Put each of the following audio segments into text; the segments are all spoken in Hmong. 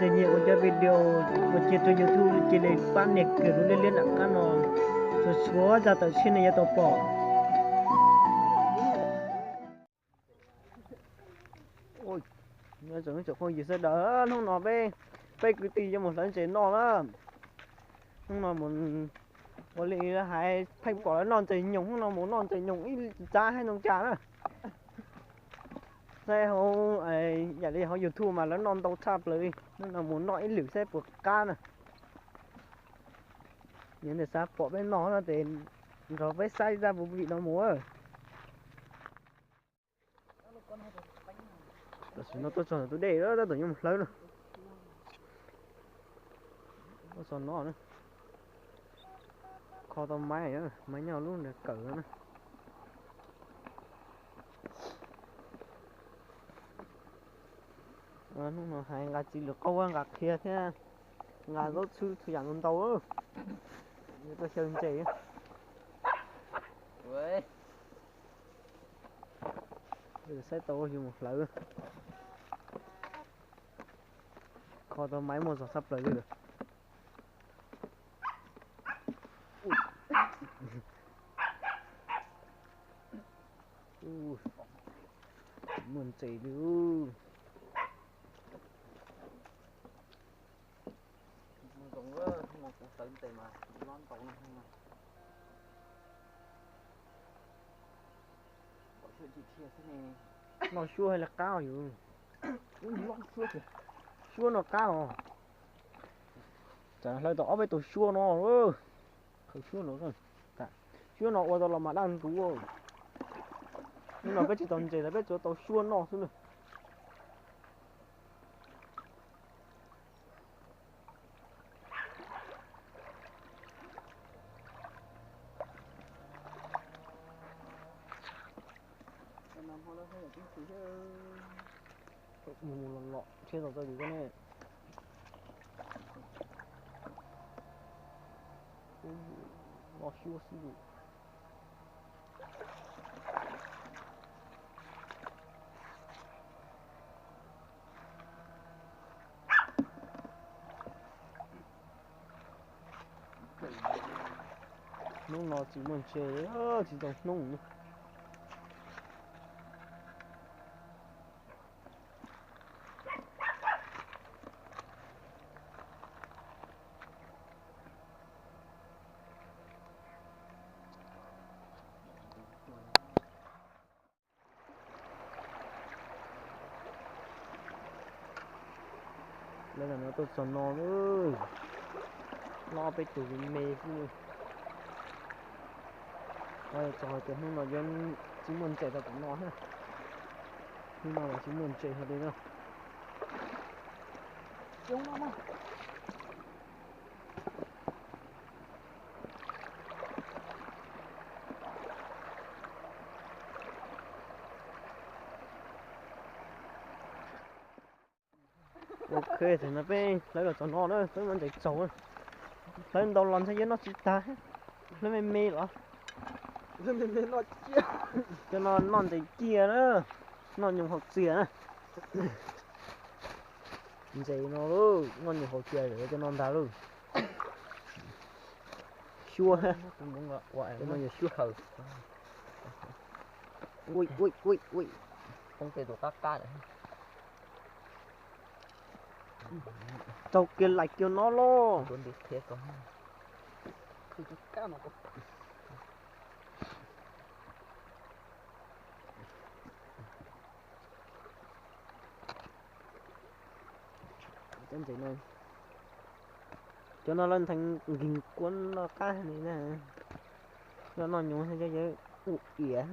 Nyiam ua cov video ua cia rau YouTube cia li pab nias kiag lub liab liab nram qab no, tsuas tsuav zaj tawm tshiab nej yuav tau pom. Nyob zoo tsoom phooj ywg sawv daws, hnub no peb, peb kwv tij yuav mus hlawv ntses noj na. Hnub no mus, ua li hais pheej pom lawv noj ntses nyoos, hnub no mus noj ntses nyoos ib txav hab zoo cas na. Saib hauv, yam li hauv YouTube mas lawv noj ntau tshaj plaws li, hnub no mus noj ib lwm saib puas qab na. Yog nej xav pom peb noj no ces nrog peb saib zaj movie no mus. Tam sim no tuaj txog tus dej, tab tom yuav mus hlawv na. Tuaj txog no na, kho tau maiv, maiv nyob lub ntawd kawm na. Hnub no hais nqa txiv lwm qaub, nqa qhia thiab nqa zaub txhwb txhua yam ntau ntau. Yuav tuaj xyaw ntses. Saib tau yuav mus hlawv. Kho tau maiv muaj zog tshaj plaws li lawm. Muaj ntses li. Noj suab hais li qab yus. Suab no qab os. Tsam hlawv tau ob peb tug suab no. Khaws suab no, suab no ua tau los mas daj ntuv. Hnub no peb tsis tau ntses los peb tsuas tau suab noj xwb na. Mus los los thiab tau tau yus ko ne. Los xyuas xwb. Hnub no tsis muaj ntses, tsis tau hnub. Lawv lam no tuaj txog no, noj peb tug me xwb. Txog hais tias hnub no yuav tsis muaj ntses rau tom no thiab. Hnub no los tsis muaj ntses hais li na. Ok, tam no peb hlawv los txog no na, peb muab ntses tsaus. Hlawv ntau los ntshe yuav noj tsis tag, hlawv me me los. Cov no noj ntses ciaj na, noj nyoos haus txias na. Ntses no noj nyoos haus txias, cov no ntag lauj. Xyuab, cov no yog xyuab haus. Ui ui ui ui, poob tej tus qab qab lawm. Tau kiag lais kiag no lauj. Cov ntses no, cov no lawv ntheev nkeeg kua no qab li na. Cov no nyoos yog ua iav.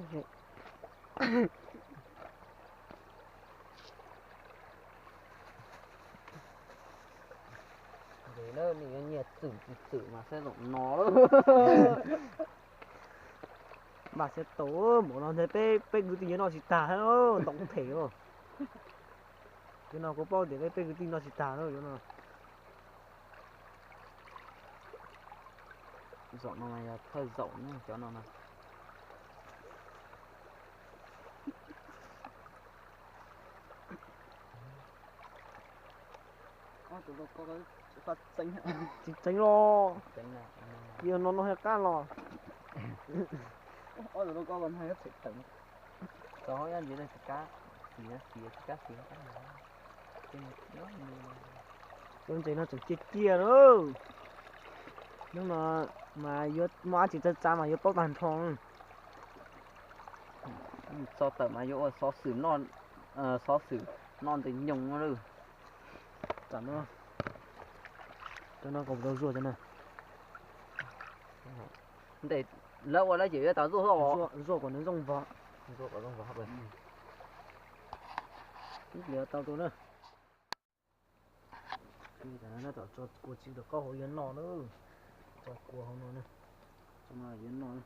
Ntses na, nws yuav nyiaj txwm tsis txwm mas saib zoo no. Npaj siab tau, npaum no ntag peb, peb kwv tij yuav noj tsis tag, ntoo them. Cov no kuv paub tias peb, peb kwv tij noj tsis tag lauj cov no. Zaum no mas yog thawj zaum na cov no na. Tsis txeev los, yog no no thiaj qab los. Cov ntses no tseem ciaj ciaj lawm. Hnub no mas yuav muaj dab tsi txawv txav mas yuav paub tag nrho. Tso tawm mas yuav ua xov xwm, xov xwm noj ntev nyoos lawm. Tam no, tam no kom tau zuaj cov na. Ntes lawv ua lawv ces yuav tau zuaj, zuaj kom nws zoo vog. Ib pliag tau rau na. Tam no tso kua txiv rau qaub hauv yuav noj na. Tso kua hauv no na. Tso no yuav noj na.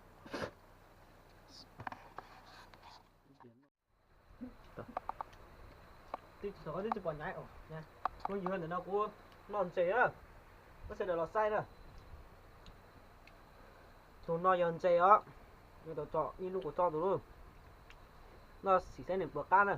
Twb tsis pom nyaiv, kuv yuav ntawm no kuv noj ntses na. Pab sawv daws los saib na. Tus no yog ntses os. Nws tau tso ib lub kuv tso tus lub. Noj xim saib nws puas qab na.